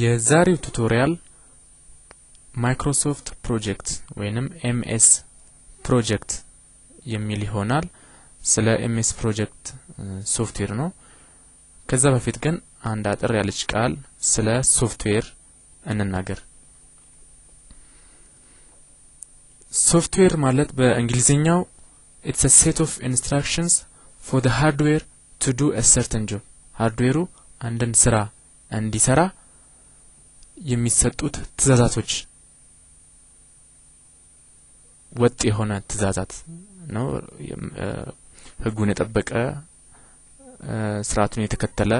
የዛሬው tutorial Microsoft Project ወይንም MS Project የሚል ይሆናል። ስለ MS Project software ነው። ከዛ በፊት ግን አንድ አጠር ያለች ቃል ስለ ሶፍትዌር እንናገር። ሶፍትዌር ማለት በእንግሊዝኛው it's a set of instructions for the hardware to do a certain job፣ hardware ኡ አንድን ስራ እንዲሰራ የሚሰጡት ትእዛዛቶች፣ ወጥ የሆነ ትእዛዛት ነው። ህጉን የጠበቀ፣ ስርዓቱን የተከተለ፣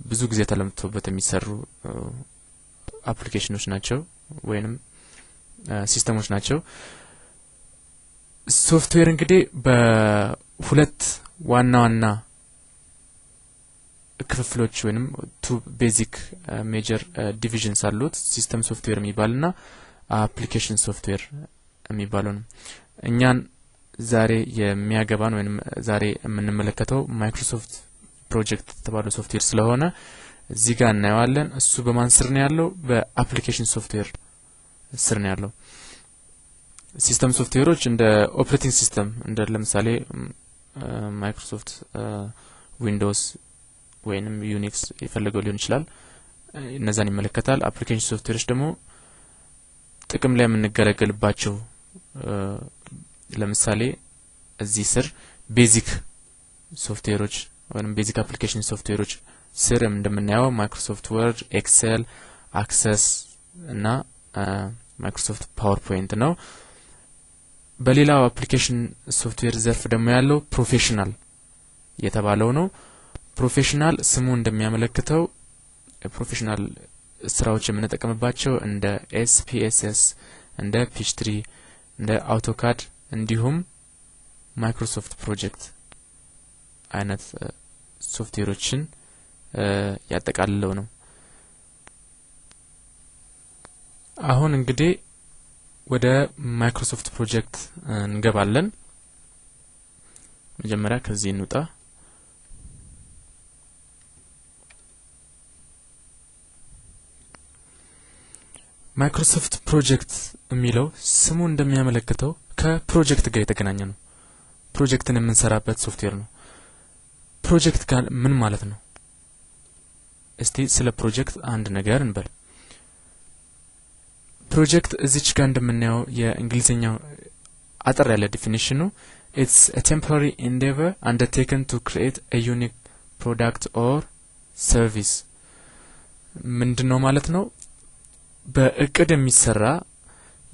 ብዙ ጊዜ ተለምቶበት የሚሰሩ application ኖች ናቸው ወይንም system ኦች ናቸው። ሶፍትዌር እንግዲህ በሁለት ዋና ዋና ክፍፍሎች ወይንም two basic major divisions አሉት። System software የሚባልና application software የሚባለው ነው። እኛን ዛሬ የሚያገባን ወይንም ዛሬ የምንመለከተው Microsoft Project የተባለው ሶፍትዌር ስለሆነ እዚህ ጋር እናየዋለን። እሱ በማን ስር ነው ያለው? በ application software ስር ነው ያለው። System software ኦች እንደ operating system፣ እንደ ለምሳሌ Microsoft Windows ወይንም Unix የፈለገው ሊሆን ይችላል። እነዛን ይመለከታል። Application software ኦች ደግሞ ጥቅም ላይ የምንገለገልባቸው፣ ለምሳሌ እዚህ ስር basic software ኦች ወይም basic application software ኦች ስር እንደምናየው Microsoft Word፣ Excel፣ Access እና Microsoft PowerPoint ነው። በሌላው application software ዘርፍ ደግሞ ያለው professional የተባለው ነው። Professional ስሙ እንደሚያመለክተው professional ስራዎች የምንጠቀምባቸው እንደ SPSS፣ እንደ Peachtree፣ እንደ AutoCAD እንዲሁም Microsoft Project አይነት ሶፍትዌሮችን ያጠቃልለው ነው። አሁን እንግዲህ ወደ Microsoft Project እንገባለን። መጀመሪያ ከዚህ እንውጣ። Microsoft Project የሚለው ስሙ እንደሚያመለክተው ከፕሮጀክት ጋር የተገናኘ ነው። ፕሮጀክትን የምንሰራበት ሶፍትዌር ነው። ፕሮጀክት ጋር ምን ማለት ነው? እስቲ ስለ ፕሮጀክት አንድ ነገር እንበል። ፕሮጀክት እዚች ጋር እንደምናየው የእንግሊዝኛው አጠር ያለ definition ኑ it's a temporary endeavor undertaken to create a unique product or service። ምንድን ነው ማለት ነው? በእቅድ የሚሰራ፣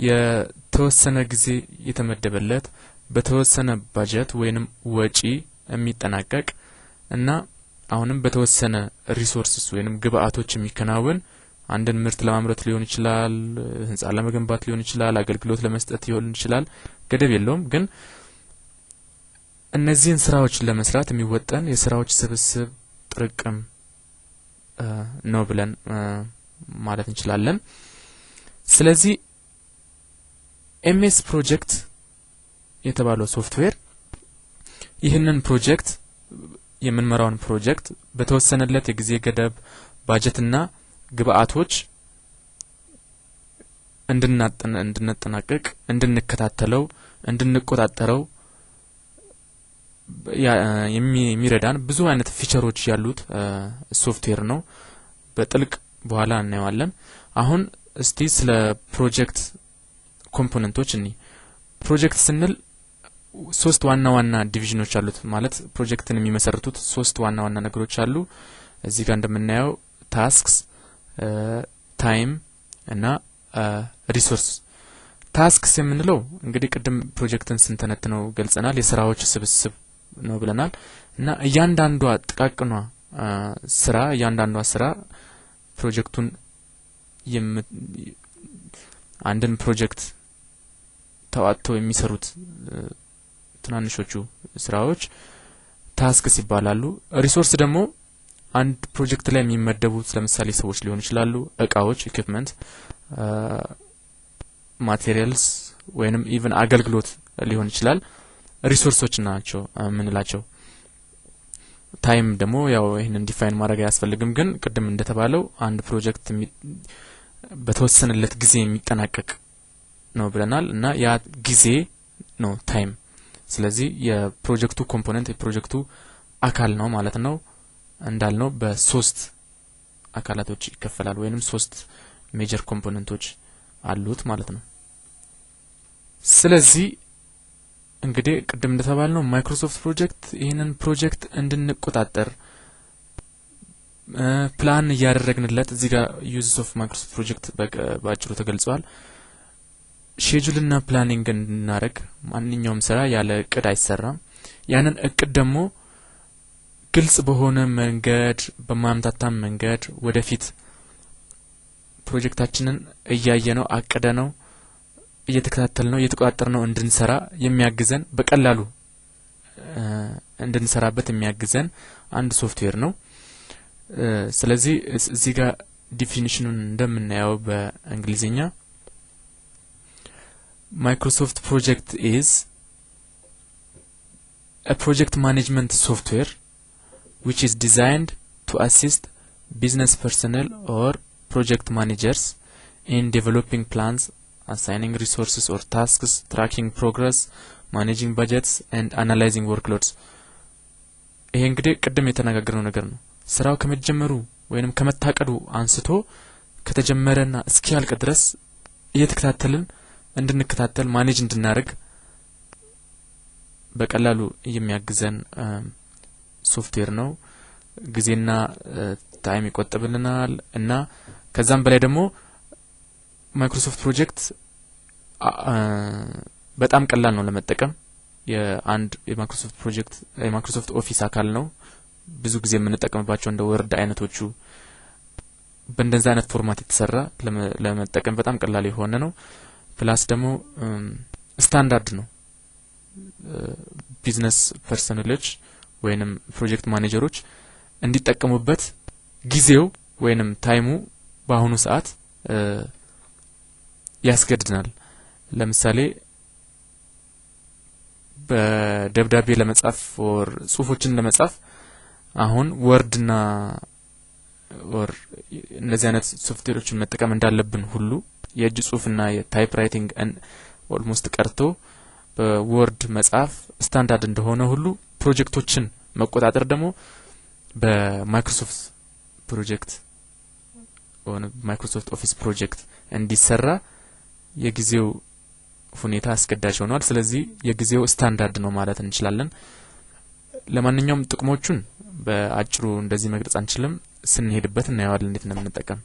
የተወሰነ ጊዜ የተመደበለት፣ በተወሰነ ባጀት ወይንም ወጪ የሚጠናቀቅ እና አሁንም በተወሰነ resources ወይንም ግብአቶች የሚከናወን፣ አንድን ምርት ለማምረት ሊሆን ይችላል፣ ህንጻ ለመገንባት ሊሆን ይችላል፣ አገልግሎት ለመስጠት ሊሆን ይችላል። ገደብ የለውም። ግን እነዚህን ስራዎች ለመስራት የሚወጠን የስራዎች ስብስብ፣ ጥርቅም ነው ብለን ማለት እንችላለን። ስለዚህ MS Project የተባለው ሶፍትዌር ይህንን ፕሮጀክት፣ የምንመራውን ፕሮጀክት በተወሰነለት የጊዜ ገደብ፣ ባጀትና ግብአቶች እንድናጠናቅቅ፣ እንድንከታተለው፣ እንድንቆጣጠረው የሚረዳን ብዙ አይነት feature ኦች ያሉት ሶፍትዌር ነው። በጥልቅ በኋላ እናየዋለን። አሁን እስቲ ስለ ፕሮጀክት component ኦች እኒ። ፕሮጀክት ስንል ሶስት ዋና ዋና division ኖች አሉት። ማለት ፕሮጀክትን የሚመሰርቱት ሶስት ዋና ዋና ነገሮች አሉ። እዚህ ጋር እንደምናየው tasks፣ time እና resource። Tasks የምንለው እንግዲህ ቅድም ፕሮጀክትን ስንተነትነው ገልጸናል። የስራዎች ስብስብ ነው ብለናል። እና እያንዳንዷ ጥቃቅኗ ስራ፣ እያንዳንዷ ስራ ፕሮጀክቱን፣ አንድን ፕሮጀክት ተዋጥተው የሚሰሩት ትናንሾቹ ስራዎች tasks ይባላሉ። Resource ደግሞ አንድ ፕሮጀክት ላይ የሚመደቡት ለምሳሌ ሰዎች ሊሆኑ ይችላሉ፣ እቃዎች፣ equipment፣ materials ወይንም even አገልግሎት ሊሆን ይችላል። Resource ኦች ናቸው የምንላቸው። Time ደግሞ ያው ይህንን define ማድረግ አያስፈልግም፣ ግን ቅድም እንደተባለው አንድ ፕሮጀክት በተወሰነለት ጊዜ የሚጠናቀቅ ነው ብለናል እና ያ ጊዜ ነው time። ስለዚህ የፕሮጀክቱ component፣ የፕሮጀክቱ አካል ነው ማለት ነው። እንዳልነው በሶስት አካላቶች ይከፈላል ወይንም ሶስት major component ኦች አሉት ማለት ነው። ስለዚህ እንግዲህ ቅድም እንደተባልነው Microsoft Project ይህንን ፕሮጀክት እንድንቆጣጠር፣ ፕላን እያደረግንለት፣ እዚህ ጋር uses of Microsoft Project በአጭሩ ተገልጸዋል። Schedule ና planning እንድናደርግ፣ ማንኛውም ስራ ያለ እቅድ አይሰራም። ያንን እቅድ ደግሞ ግልጽ በሆነ መንገድ፣ በማያምታታም መንገድ ወደፊት ፕሮጀክታችንን እያየነው፣ አቅደነው፣ እየተከታተልነው፣ እየተቆጣጠርነው እንድንሰራ የሚያግዘን፣ በቀላሉ እንድንሰራበት የሚያግዘን አንድ ሶፍትዌር ነው። ስለዚህ እዚህ ጋር definition ኑን እንደምናየው በእንግሊዝኛ Microsoft Project is a project management software which is designed to assist business personnel or project managers in developing plans, assigning resources or tasks, tracking progress, managing budgets and analyzing workloads። ይሄ እንግዲህ ቅድም የተነጋገርነው ነገር ነው። ስራው ከመጀመሩ ወይንም ከመታቀዱ አንስቶ ከተጀመረና እስኪያልቅ ድረስ እየተከታተልን እንድንከታተል፣ manage እንድናደርግ በቀላሉ የሚያግዘን ሶፍትዌር ነው። ጊዜና time ይቆጥብልናል እና ከዛም በላይ ደግሞ Microsoft Project በጣም ቀላል ነው ለመጠቀም። የአንድ የ Microsoft Project የ Microsoft Office አካል ነው። ብዙ ጊዜ የምንጠቀምባቸው እንደ Word አይነቶቹ በእንደዛ አይነት format የተሰራ፣ ለመጠቀም በጣም ቀላል የሆነ ነው። Plus ደግሞ ስታንዳርድ ነው። Business personnel ኦች ወይንም project manager ኦች እንዲጠቀሙበት ጊዜው ወይንም time ኡ በአሁኑ ሰዓት ያስገድናል። ለምሳሌ በደብዳቤ ለመጻፍ or ጽሁፎችን ለመጻፍ አሁን Word ና or እነዚህ አይነት ሶፍትዌሮችን መጠቀም እንዳለብን ሁሉ፣ የእጅ ጽሁፍና የ typewriting almost ቀርቶ በ Word መጻፍ ስታንዳርድ እንደሆነ ሁሉ፣ ፕሮጀክቶችን መቆጣጠር ደግሞ በ Microsoft Project ሆነ Microsoft Office Project እንዲሰራ የጊዜው ሁኔታ አስገዳጅ ሆኗል። ስለዚህ የጊዜው ስታንዳርድ ነው ማለት እንችላለን። ለማንኛውም ጥቅሞቹን በአጭሩ እንደዚህ መግለጽ አንችልም። ስንሄድበት እናየዋለን እንዴት እንደምንጠቀም።